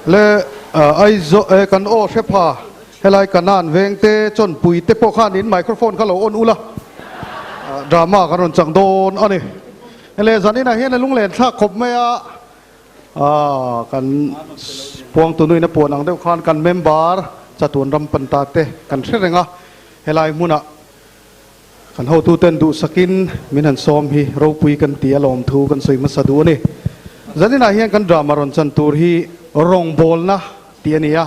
Le Aizawl kan aw hre pha helai Kanan veng te chawnpui te pawh khan in microphone kha lo on ula drama kan rawn chang dawn a ni. Le zaninah hian a lunglen thlak khawp mai a kan puangtu nuin a puan ang deuh khan kan member chatuan ram panta te kan hre reng a helai hmunah Kan hotuten duhsakin min han sawm hi ropui kan ti a lawmthu kan sawi hmasa duh a ni. Zaninah hian kan drama rawn chan tur hi rawngbawlna tih a ni a,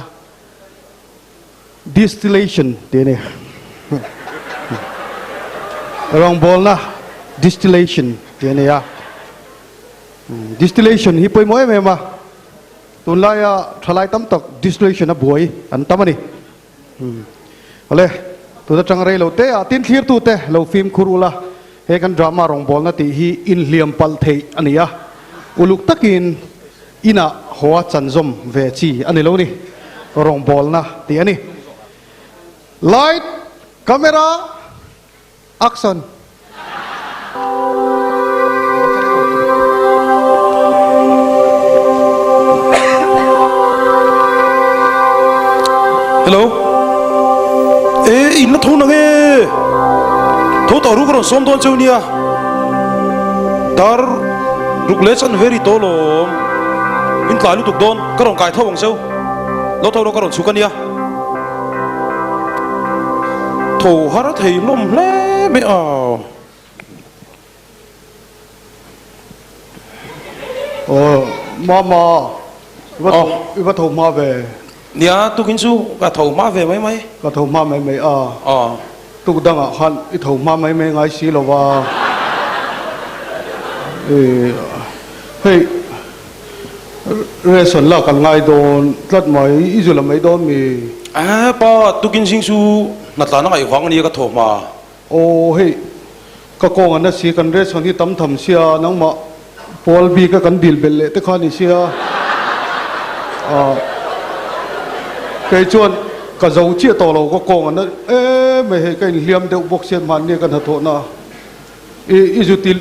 distillation tih a ni. Rawngbawlna distillation tih a ni a. Distillation hi pawimawh em em a, tunlaia thalai tam tak distillation a buai an tam a ni. Awle, tun atang rei lo te ah tin thlir tu te lo fimkhur ula, he kan drama rawngbawlna tih hi inhliam palh theih a ni a, uluk takin inah haw a chanzawm ve chi a ni lo ni, rawngbawlna tih a ni. Light, camera, action. Hello. E in la tho nang e. Tho tawh ruk rawn sawm dawn cheu nia. Dar ruk leh chan very to lawm. In tlai lutuk dawn ka rawn kai tho ang cheu. Lo tho rawh ka rawn chhuk a nia. Tho har thei hlawm hle mai a. Aw mama i va tho i va tho hma ve. Nia tukin chu ka tho hma ve mai mai. Ka tho hma mai mai a. Aw. Tuk dangah khan i tho hma mai mai ngai si lo va. Hei. Ration lak kan ngai dawn tlat mai, i zu la mai dawn mi? Aa pa, tukin zing chu hnatlan a ngaih vang ania ka thaw hma. Aw hei, ka kawng an asi, kan ration hi tam tham sia, nangmah pawl bik a kan dil belh leh te kha ni sia. Aa kei chuan ka zo chiah tawh lo, ka kawng an em mai hei, ka inhliam deuh bawk sia hmanni a ka hnathawhna. I i zu ti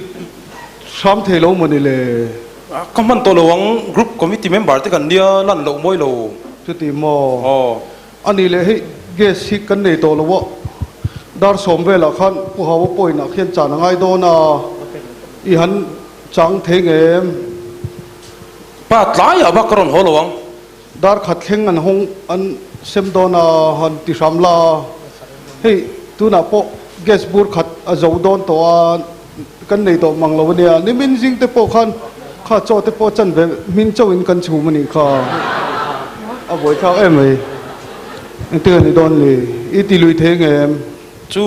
hram thei lo maw ni le? Ka hman tawh lo ang, group committee member te kan nia lan loh mawi lo. Chuti maw? Aw. A nih leh hei gas hi kan nei tawh lo a, dar sawm velah khan Pu Hawa point ah khian chan a ngai dawn a, i han chang thei ngem? Pa tlaiah bak ka rawn haw lo ang. Dar khat thleng an hawng an sem dawn a han ti hram la, hei tunah pawh gas bur khat a zo dawn tawh a, kan nei tawh mang lo ania, nimin zing te pawh khan kha chaw te pawh chan ve hmin chauhin kan chhum a nih kha, a buaithlak em mai, engtin a ni dawn ni, i ti lui thei ngem? Chu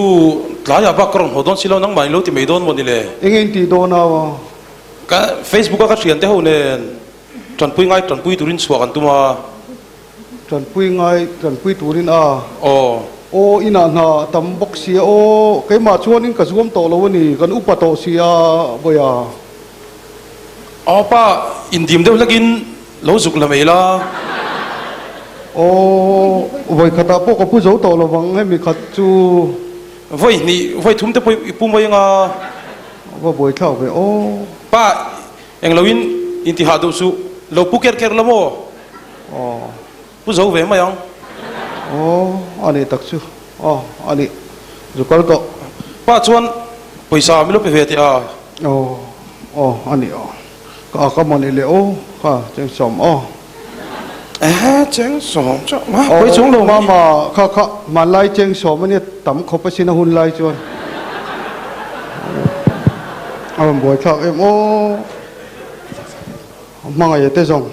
tlaiah bak ka rawn haw dawn si lo, nangmah in lo ti mai dawn maw ni le? Enge in tih dawn a? Ka Facebook a ka thian te ho nen. Tanpui ngai tanpui turin chhuah kan tum a. Tanpui ngai tanpui turin a. Aw. Aw inah hna a tam bawk sia aw keimah chuanin ka zuam tawh lo a ni kan upa tawh sia Bawiha. Aw pa indim deuh hlakin lo zuk la mai la. Aw vawikhatah pawh ka pu zo tawh lovang hemi khat chu. Vawi hnih vawi thum te pawh i pu mai anga. Va buaithlak ve aw. Pa Eng lo in in ti hah duh suh. Lo pu ker ker la maw? Aw. Pu zo ve mai ang. Aw, a nih tak chu. Aw, a nih. Zu kal tawh. Pa chuan pawisa min lo pe ve teh a. Aw, aw, a nih aw. Ka ak a maw nih leh aw, kha cheng sawm aw. Ehe, cheng sawm chu a pawi chung lo mai. Mama, kha kha, hmanlai cheng sawm a nia tam khawp asin a hun lai chuan. A rawn buai thlak em aw. Hmangaih te zawng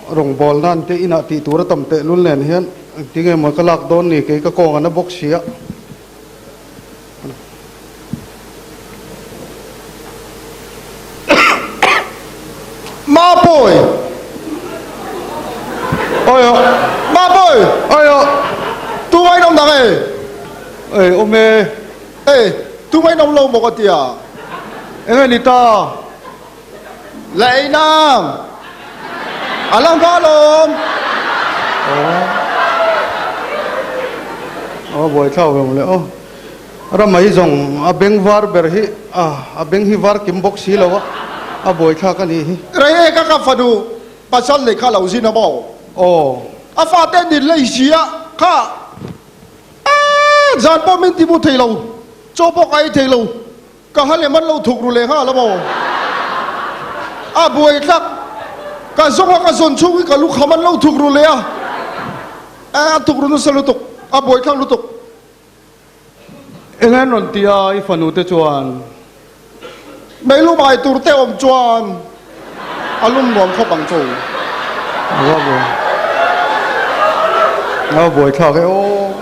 rawngbâwl nan te inah tih tur a tam tehlul nen hian engtin nge maw ka lak dawn ni kei ka kawng a na bawk si a. Mapawi! Oi aw! Mapawi! Oi aw! Tumah in awm dang e? Ei awm e. Ei, tumah in awm lo maw ka tia? Enge ni ta? La ei nang! A la hma lawm! Aw buaithlak ve mawle aw. Ramai zawng a beng var ber hi a beng hi var kim bawk si lo a, a buaithlak a nih hi. Rei e ka ka fanu pasal leh kha lo zin a maw? Aw. A fate an inlei si a, kha ee zan pawh min ti mu thei lo, chaw pawh ka ei thei lo, ka ha lem an lo thuk ru leh nghal a maw? A buai tlak, ka zawng a ka zawn chhung hi ka lu kham an lo thuk ru leh a, ee a thuk ru nasa lutuk, a buai thlak lutuk. Eng an rawn ti a i fanu te chuan? Meilu mai tur te awm chuan a lum nuam khawp ang chu. A va buai a buai thlak e aw.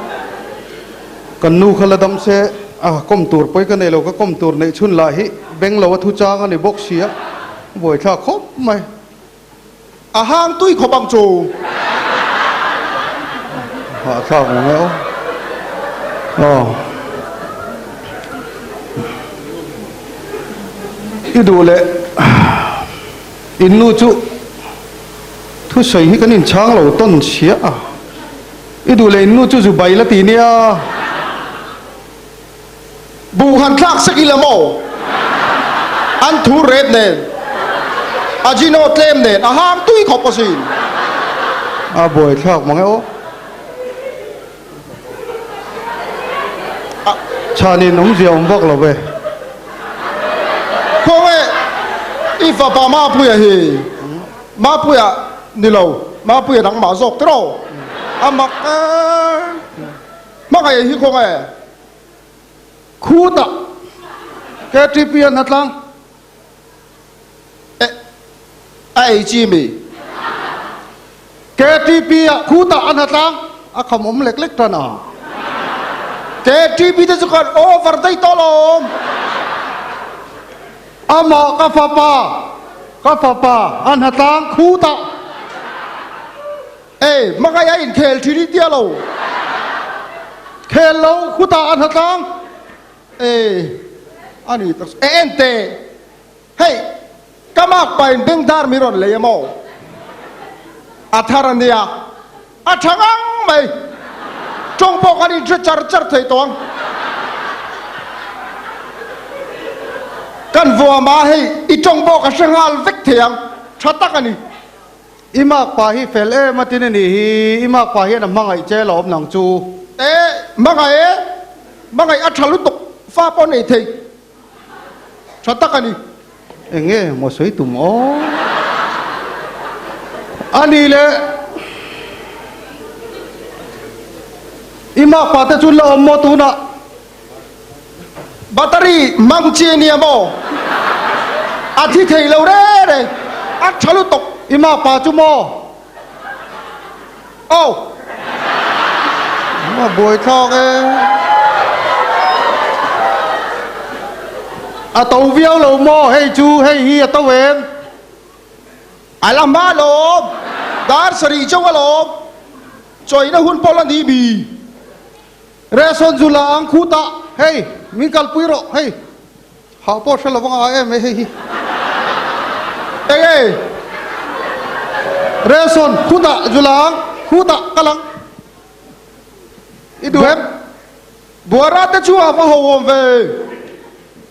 Kan nu kha la dam se a kawm tur pawi ka nei lo ka kawm tur neih chhun lah hi beng lo a thu chang a ni bawk si a buai thlak khawp mai. A hang tui khawp ang chu. Hahthlak ang e aw. Aw. I duh leh in nu chu thusawi hi kan inchhang lo tawn chhia a. I duh leh in nu chu zu bai la ti nia. Buh han thlak sek ila maw? An thur ret nen, Ajino tlem nen a hang tui khawp asin. A buai thlak mang e aw. Chhanin awmzia awm vak lo ve. Khawnge i fapa Mapuia hi? Mapuia ni lo, Mapuia nangmah zawk tiraw? A mak e. Hmangaih hi khawnge? Khutah KTP a hnatlang. E, a ei chi mi? KTP ah khutah a hnatlang, a kham awm lek lek tan a. KTP te chu kan over daih tawh lo. Amah ka fapa, ka fapa a hnatlang khutah. Ei, hmangaih a inkhel thin i tia lo. Khel lo, khutah a hnatlang. Ei, a ni tak e en teh. Hei, ka mak pain bengdar mi rawn lei a maw? A thar a nia, a tha ngang mai. Tawng pawh kan inhre char char thei tawh ang. Kan vuam a, hei, i tawng pawh ka hre nghal vek thei ang. Tha tak a ni. I makpa hi fel em a tin a nih hi, i makpa hian a hmangaih che la awm nang chu. E, hmangaih e, hmangaih a tha lutuk, fa pawh nei thei tha tak a ni. Eng nge maw sawi tum aw? A nih le, i makpa te chu la awm maw tunah? Battery hmang chi ania maw? A thi thei lo re re, a tha lutuk. I makpa chu maw? Aw. A buai thlak e. A to viau lo maw hei chu, hei hi a to em? A la hma lawm, dar sarih chauh alawm, chawina hun pawh la ni mi. Rehsawn zu la ang khutah, hei, min kalpui rawh, hei, hah pawh hre lo vang a em e hei hi. Eng e? Rehsawn khutah zu la ang khutah kal ang. I duh em? Buara te chu a va ho awm ve.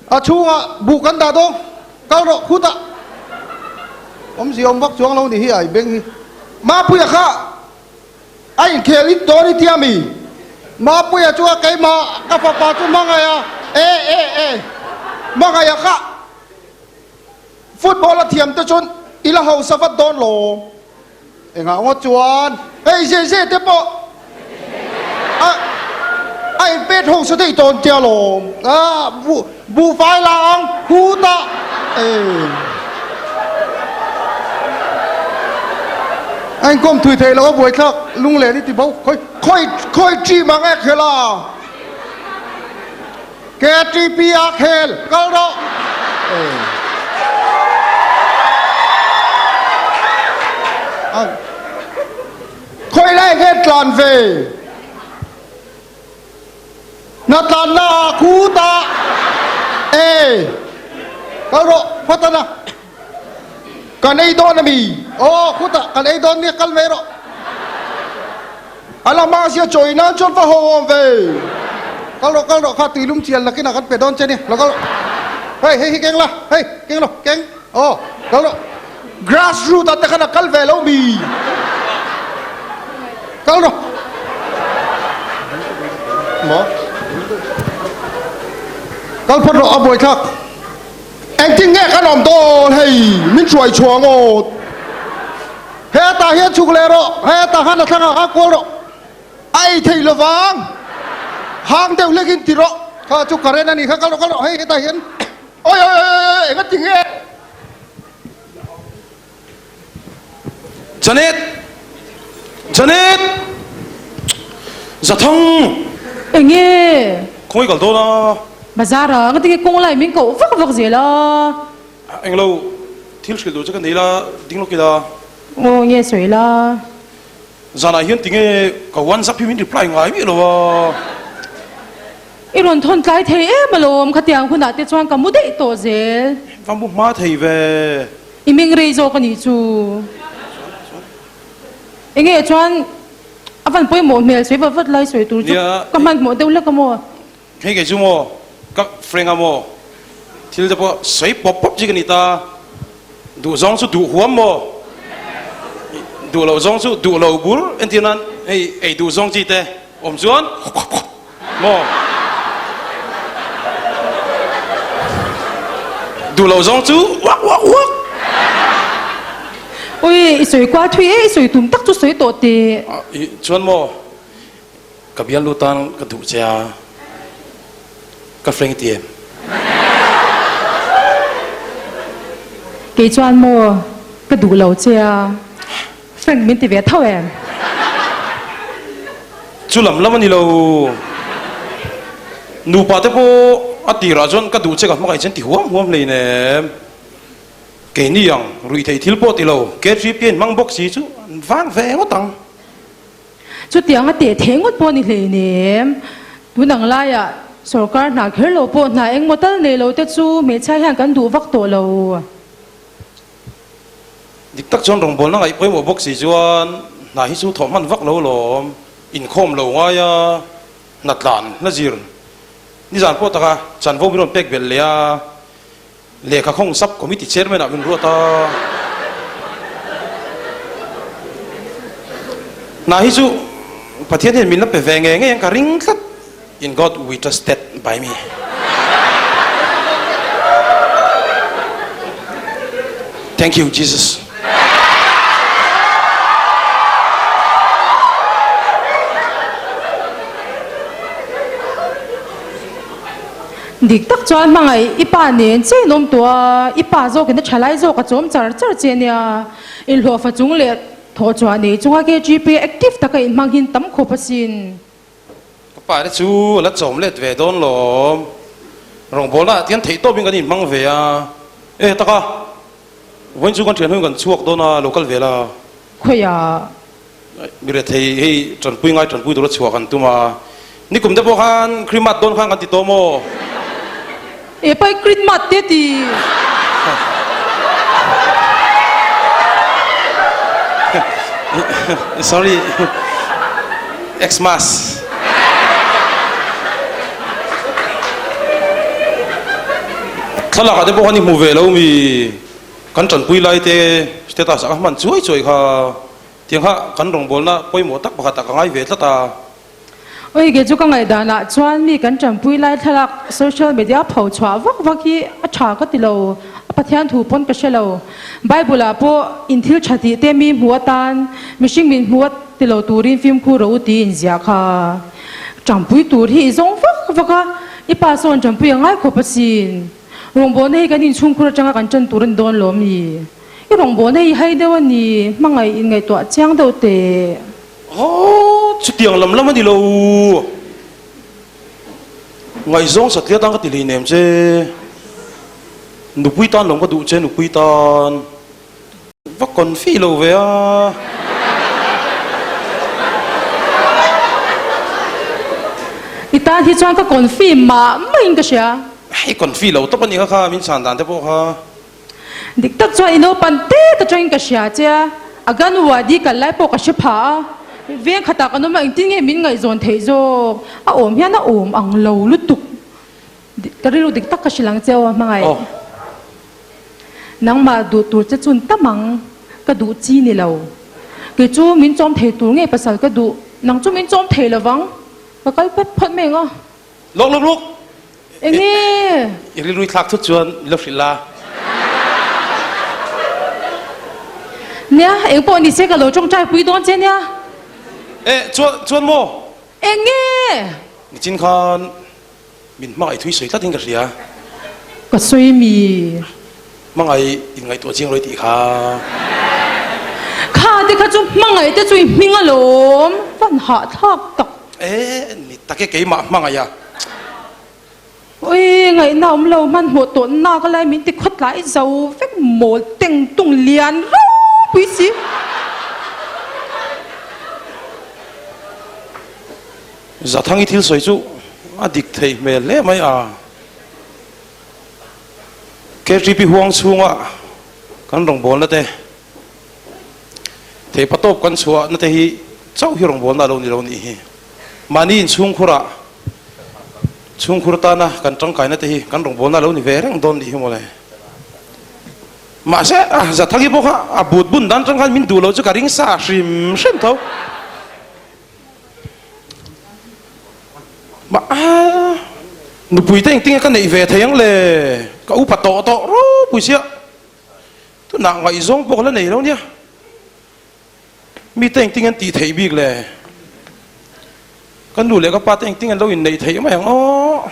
A chhungah buh kan dah dawn, kal rawh khutah. Awmzia awm vak chuang lo ni hi a i beng hi. Mapuia kha A inkhel it dawn i tia mi? Mapuia chu a keimah ka fapa chu hmangaih a. E e e, hmangaih a kha football a thiam te chuan i la hausa vat dawn lo. Engah ngawt chuan? Hei ze ze te pawh a a inpet hausa daih dawn tia lawm. A buh buhfai la ang khutah. E. A inkawm thui theih loh a buaithlak lunglen i ti bo khawi. Khawi khawi team ang e khel a? KTP a khel kal rawh. Khawi lai nge tlan ve? Hna tlanna ah khutah E. Kal rawh phawt a na. Kan ei dawn a mi? Aw khutah kan ei dawn nia kal mai rawh. A la hma sia chawi nan chuan va haw awm ve. Kal rawh kal rawh kha tuilum chial nakinah kan pe dawn che nia lo kal rawh. Hei hei hi keng la hei keng lo keng aw kal rawh. Grass root ah te khan a kal ve lo mi? Kal rawh. Maw? Kal phawt rawh a buaithlak. Engtin nge kan awm dawn hei min hruai chhuah ngawt. Hetah hian chhuk leh rawh, hetah khan a thlangah khan kual rawh. A ei thei lovang. Hang deuh hlekin ti rawh. Kha chu current a nih kha, kal rawh kal rawh hei hetah hian. Oi oi oi oi eng a ti nge? Janet! Janet! Zathang! Enge? Khawngaih kal dawn a. Bazar ah nga tinge kawng lai min koh vak vak zel a. Englo, thil hrilh duh che ka nei la, ding lawk ila. Aw nge sawi la. Zanah hian tinge ka WhatsApp hi min reply ngai miah lo a. I rawn thawn tlai thei em alawm, khatiang hunah te chuan ka mu daih tawh zel. Va mu hma thei ve. I ming rei zawk a nih chu. Enge chuan a van pawimawh hmel sawi vat vat lai sawi tur chu ka hmanhmawh deuh hlek a maw? Hei kei chu maw ka frank a maw thil te pawh sawi pawp pawp chi ka ni ta, duh zawng chu duh huam maw, duh loh zawng chu duh lo bur entir nan hei ei duh zawng chi te awm chuan maw duh loh zawng chu uak uak uak. Ui i sawi kual thui e i sawi tum tak chu sawi tawh teh. Chuan maw Ka bialnu tan ka duh che a, ka hreng ti em? Kei chuan maw ka duh lo che a, Frank min ti ve tho em? Chu lam lam a ni lo. Nupa te pawh a tirah chuan ka duh che ka hmangaih che an ti huam huam hleinem. Keini ang ruihtheih thil pawh ti lo, KGP a inhmang bawk si chu an vang ve ngawt ang. Chutiang a teh thei ngawt pawh a ni hleinem. Tun ang laiah sorkar hna kher lo pawh hna engmaw tal nei lo te chu hmeichhia hian kan duh vak tawh lo. Dik tak chuan rawngbawlna ngaih pawimawh bawk si chuan hna hi chu thawh hman vak lo lawm, inkhawm lo ngai a, hna tlan, hla zir, nizan pawh taka chanvo min rawn pek belh leh a, Lehkha khawng sub committee chairman ah min ruat a. Hna hi chu Pathian hian min la pe ve ngei ngei ang ka ring tlat. In God we trusted by me. Thank you Jesus. Dik tak chuan hmangaih i pa nen che in awm tawh a, i pa zawkin a thalai zawk a chawm char char che nia. Inhlawhfa chung leh thawh chhuah nei chunga KGP active taka inhmang hin tam khawp asin. Ka pa te chu a la chawm let ve dawn lawm. Rawngbawlna ah tian theih tawpin kan inhmang ve a. E taka, vawiin chu kan thian hun kan chhuak dawn a, lo kal ve la. Khawiah? Mi rethei hei tanpui ngai tanpui tura chhuah kan tum a, nikum te pawh khan Krimat dawn khan kan ti tawh maw? E pai Kritmat te ti. Sorry Xmas. Thlalak ah te pawh khan i hmu ve lo mi kan tanpui lai te status ah ka hman chuai chuai kha. Tiang kha kan rawngbawlna pawimawh tak pakhat ah ka ngai ve tlat a. Oi ke chu ka ngaihdan ah chuan mi kan tanpui lai thlalak social media pho chhuah vak vak hi a tha ka ti lo, a Pathian thu pawn ka hre lo. Bible ah pawh in thil tha tih te mi hmuh atan mihring min hmuh a ti lo turin fimkhur rawh u tiin inziah kha. Tanpui tur hi i zawng vak vak a, i pa sawn tanpui a ngai khawp asin. Rawngbawlna hi kan inchhungkhur atanga kan tan tur a ni dawn lo mi? I rawngbawlna hi hai deuh a ni, hmangaih inngaihtuah chiang deuh teh. Aw, chutiang lam lam a ni lo. Ngaihzawng satliah tan ka ti hlei nem che. Nupui tan lawm ka duh che, nupui tan. Va confi lo ve a. I tan hi chuan ka confi mah mah in ka hria. Hei confi lo tawp a ni kha kha, min chhan dan te pawh kha. Dik tak chuan i naupan tet atangin ka hria che a, a Ganwadi kal lai pawh ka hre pha a, veng khatah kan awm a, engtin nge min ngaihzawn theih zawk? A awm hian a awm ang lo lutuk. Ka rilru dik tak ka hrilh ang che aw hmangaih. Nangmah duh tur che chun tam ang, ka duh chi ni lo. Kei chu min chawm thei tur ngei pasal ka duh. Nang chu min chawm thei lovang. Ka kal phat phawt mai ang a. Lawk lawk lawk. Enge? I rilru thlak thut chuan i lo hrilh la. Nia, eng pawh ni se ka lo tawngtai pui dawn che nia. E, chuan, chuan maw? Enge? Nichin khan min hmangaih thui sawi tlatin ka hria. Ka sawi mi? Hmangaih inngaihtuah chiang lo i tih kha. Kha te kha chu hmangaih te chu i hming alawm, van hahthlak tak. E, ni tak e keimah hmangaih a. Ui, ngaihna awm lo, hmanhmawh tawh nak a lai min ti khawt lai zo vek mawl teng tung lian ropui si. Zathangi thil sawi chu a dik thei hmel hle mai a. KTP huang chhunga kan rawngbawlna te, theihpatawp kan chhuahna te hi chauh hi rawngbawlna a lo ni lo nih hi. Mahni inchhungkhurah chhungkhur tana kan tangkaina te hi kan rawngbawlna a lo ni ve reng dawn nih hi mawle. Mahse, Zathangi pawh kha a but bun dan tang khan min duh lo chu ka ring sa hrim hrim tho. Mah a, nupui te engtinge ka neih ve thei ang le, ka upa tawh tawh ropui sia, tunah ngaihzawng pawh ka la nei lo nia, mite engtinge an tih theih bik le, ka nu leh ka pa te engtinge an lo inneih theih mai ang aw,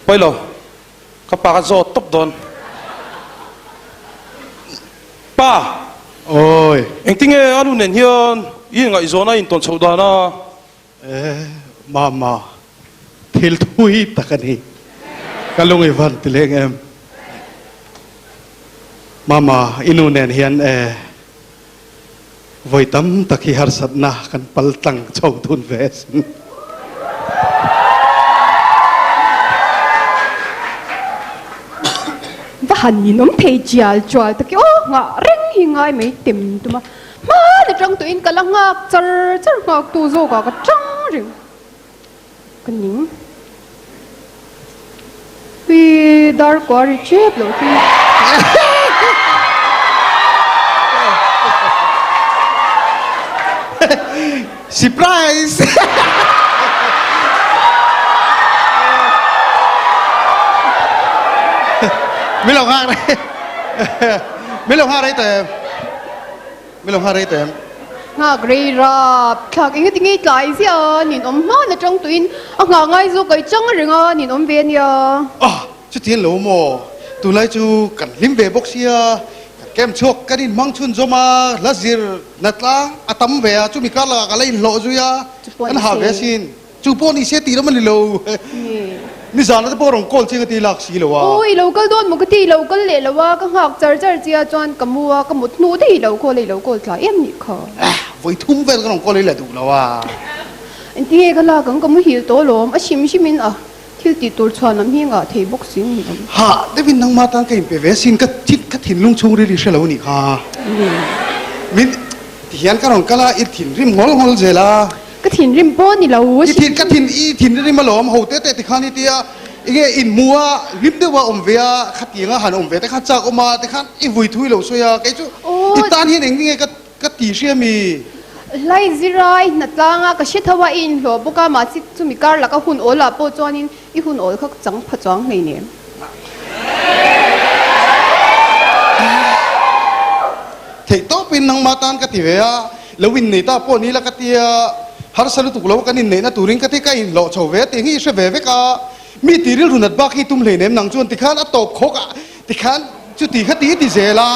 pawi lo, ka pa ka zawt tawp dawn, pa. Awi. Engtinge a nu nen hian i inngaihzawn a intawn chhoh dan a? Eh, Mama, thil thui tak a ni. Ka lung i van ti leng em? Mama, i nu nen hian eh, vawi tam tak hi harsatna kan pal tlang chho dun ve asin. Va han ninawm thei chial chual tak i aw nghah reng hi ngai mai tem tum a. Hmana tang tuin ka la nghak char char nghak tu zawkah ka tang reng ka ning. Ui dar kua ri chep loh hi. Surprise! Min lo nghak rei Min lo nghak rei tawh em? Min lo nghak rei tawh em? Nghak rei rap thlak eng ati ngei tlai ziah a, nin awm hman atang tuin a nghah ngai zawk kai chang reng a, nin awm ve ania. Ah, chutiang lo maw? Tunlai chu kan hlim ve bawk sia, kan kem chhuak kan inhmang chhunzawm a, hla zir na tlang a tam ve a, chumi kar lakah ka la inhlawh zui a, kan ha ve asin. Chu pawh ni se tih lam a ni lo. Nizan ate pawh rawn call chiang a ti lak si lo a. Aw, i lo kal dawn maw ka ti, i lo kal leh lo a, ka nghak char char chia chuan ka mu a, ka mut hnu daih i lo call a, i lo call tla em nih kha. Eh, vawi thum vel ka rawn call i la duh lo a. Engtinge ka lak ang, ka muhil tawh alawm, a hrim hrim in a thil tih tur chhuan lam hi ngah thei bawk si ni awm. Ha, deuhin nangmah tan ka inpe ve asin, ka thit ka thinlung chhung ril i hre lo nih kha. Min tihian ka rawn kal a, i thinrim ngawl ngawl zel a. Ka thinrim pawh ni lo. I thin ka thin i thinrim alawm ho te te tikhan i tia enge inhmu a hlim deuh a awm ve a khatiang a han awm ve te khan chak awm a tikhan i vui thui lo sawi a kei chu i tan hian eng nge ka ka ti hria mi. Hlai zirai hna tlang a ka hre tho a i inhlawh bawk a mahse chumi kar laka hun awl ah pawh chuanin i hun awl kha chang pha chuang hleinem. Theih tawpin nangmah tan ka ti ve a. Lo innei ta pawh ni la ka tia, harsa lutuk lo kan inneihna turin ka ti ka inhlawh chho ve a tih hi i hre ve vek a, mi ti rilru nat bak hi tum hleinem nang chuan tikhan a tawp khawk a, tikhan chuti kha ti i ti zel a.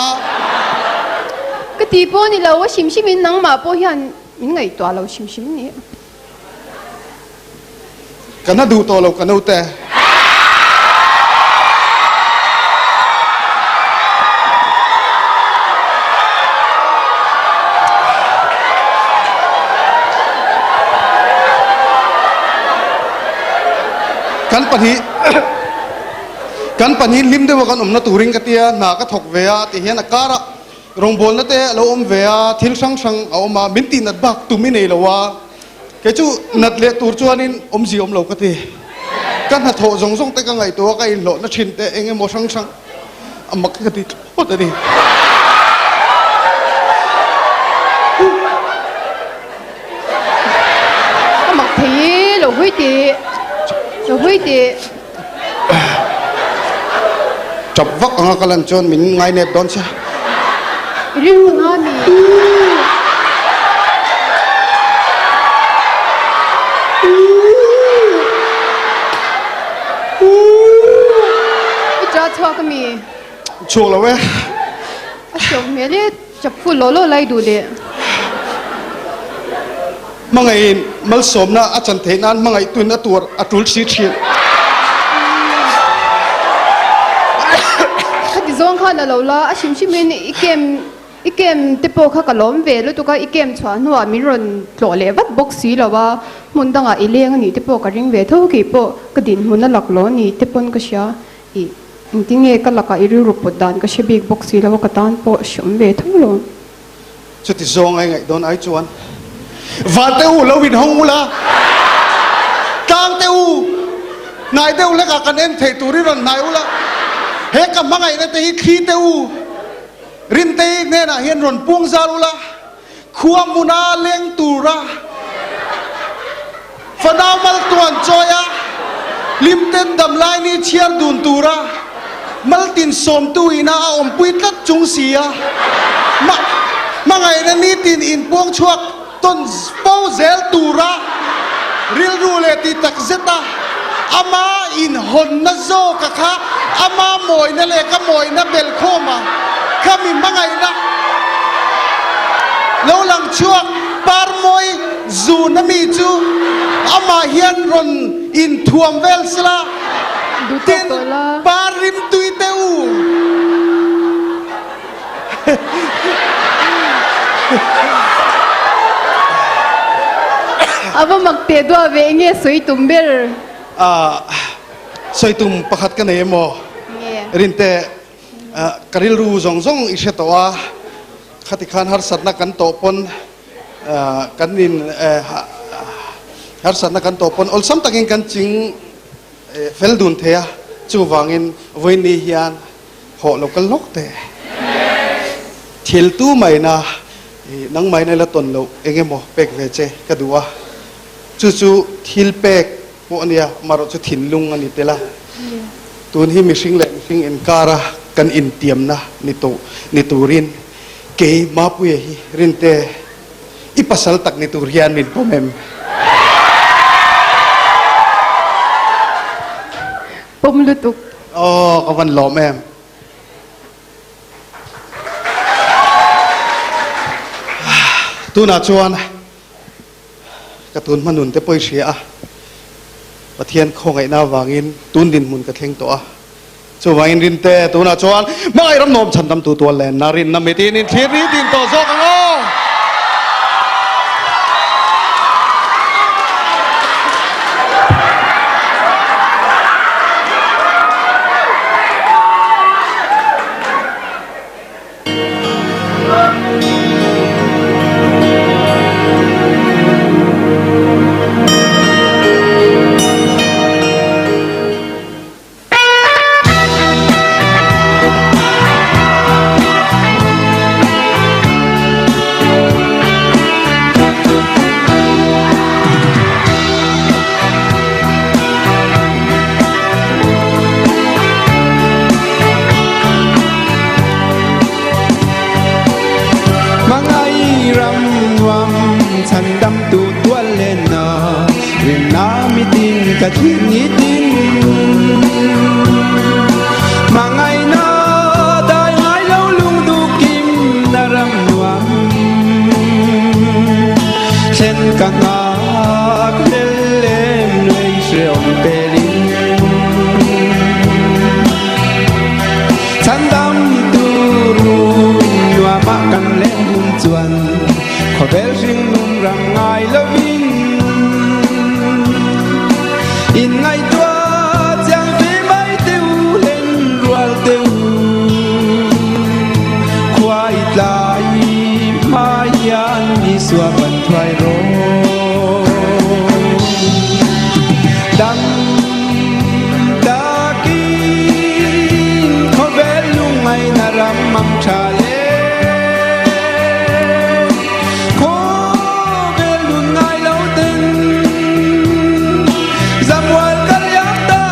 Ka ti pawh ni lo, a hrim hrim in nangmah pawh hian min ngaihtuah lo hrim hrim ni. Ka na duh tawh lo ka naute. Kan pahnih kan pahnih hlim deuha kan awmna turin ka tia hna ka thawk ve a tih hian a karah rawngbawlna te a lo awm ve a thil hrang hrang a awm a min tihnat bak tum i nei lo a. Kei chu nat leh tur chuanin awmzia awm lo ka ti. Ka hnathawh zawng zawng te ka ngaihtuah a, ka inhlawhna thin te eng emaw hrang hrang a mak ka ti thlawt a ni. teh. Tap vak anga ka lan chuan min ngai nep dawn che. I rilru na mi. I cha chhuak ami? Chhuak lo e. A hriau hmel e, chap full law law lai duh leh. Hmangaihin malsawmna a chan theih nan hmangaihtuin a tuar a tul si thin. Khati zawng khan a lo la, a hrim hrimin i kem i kem te pawh kha ka lawm ve lutuk a, i kem chhuah hnuah min rawn tlawh leh vat bawk si lo a, hmun dangah i leng a nih te pawh ka ring ve tho, kei pawh ka dinhmun a lak lo a ni te pawn ka hria, ih engtinge ka lakah i rilru pawt dan ka hre bik bawk si lo a, ka tan pawh hreawm ve tho lo. Chuti zawng ai ngaih dawn ai chuan Vante u lo inhawng ula, tlangte u hnai deuh hlekah kan en theih tur i rawn hnai ula, he ka hmangaihna te hi thli te u Rintei hnenah hian rawn puang zal ula, khua hmuna leng tura fanau maltuan chawia hlimten damlai ni chhiar dun tura maltin sawmtu ina a awmpui tlat chung si a, hmangaihna nitin inpuang chhuak tawn fo zel tura rilru leh ti tak zeta ama inhawnna zawka kha ama mawina leh ka mawina belhkhawma khami hmangaihna lo lang chhuak parmawi Zun ami chu amah hian rawn inthuam vel sela, tin par rimtui te u. A va mak teh duah ve enge sawi tum ber? Sawi tum pakhat ka nei emaw? Rinte, ka rilru zawng zawng i hre tawh a, khati khan harsatna kan tawh pawn Kan in harsatna kan tawh pawn awlsam takin kan ching fel dun thei a, chuvangin vawiin hian hawh lo kal hlawk teh. Thil tu maina nangmaina la tawn loh eng emaw pek ve che ka duh a, chu chu thil pek pawh a nia, amaherawhchu thinlung a ni tel a. Tun hi mihring leh mihring inkara kan intiamna ni tawh ni turin Kei Mapuia hi Rinte, i pasal tak ni tur hian min pawm em? Pawm lutuk. Aw, ka van lawm em. Tunah chuan ka tun hma nun te pawh i hria a, Pathian khawngaihna avangin tun dinhmun ka thleng tawh a. Chuvangin Rinte, tunah chuan hmangaih ram nuam chhandamtu tual lenna rinna mitin in thlir ni tin tawh zawk ang aw. Hmangaih ram nuam chhandamtu tual lenna rinna mitin ka thlir nitin Hmangaihna dai ngai lo lungduh kim na ram nuam thlen ka nghak hlel lem lei hreawm pelin Chhandam turu nuamah kan leng hun chuan Khawvel hringnun ram ngai lovin in ngaihtuah chiang ve mai teu len rual teu khua i tlai hma hian Isua pan thuai rawh dam takin khawvel lungngaihna ram mang tha le Khawvel nun ngai lo ten Zamual ka liam ta.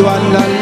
Chatuan lal.